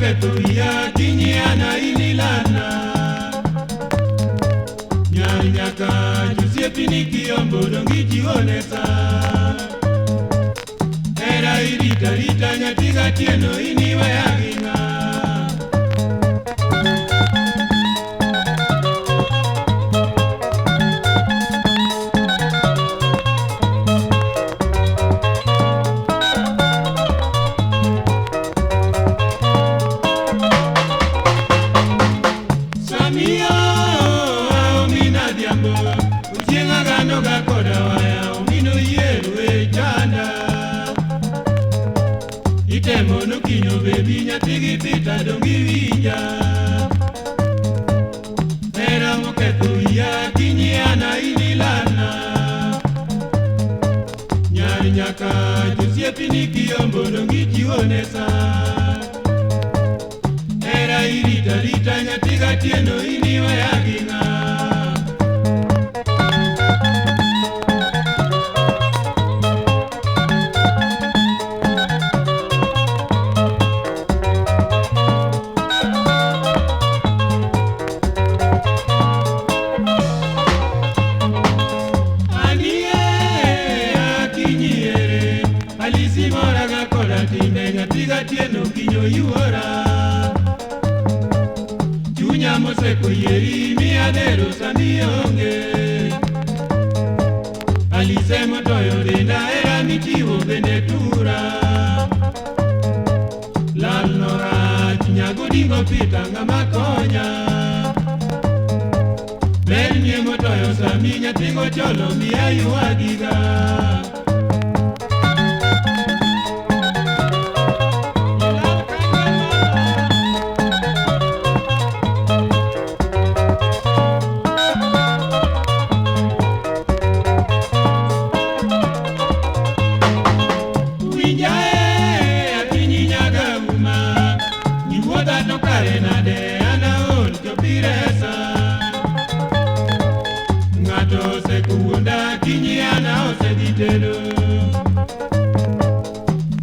moketho wiya kinyi ana inilana. Nyar nyaka josiepini kiyombo dongi chiwone sa. Hera irita rita nyathi gatieno iniweya gi ng'a. Itemo nokinyo bebi nyathi gi pita dongi winja. Hera moketho wiya kinyi ana inilana. Nyar nyaka josiepini kiyombo dongi chiwone sa. Hera irita rita nyathi gatieno iniweya gi ng'a. Atieno kinyo yuora. Chunya moseko yieri miya dero sani onge. Alise motoyo denda hera michiwo bende tura. Lal no rach nyagodingo pita ng'ama konya. Ber nie motoyo sami nyathigo cholo miya ywagiga.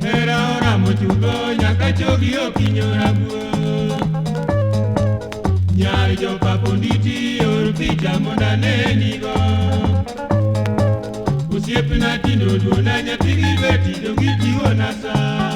Hera oramo chutho nyaka chogi okinyo rabuo. Nyar jopaponditi or picha mondo anenigo. Osiepna tindo duona nyathi gi beti dongi chiwona sa.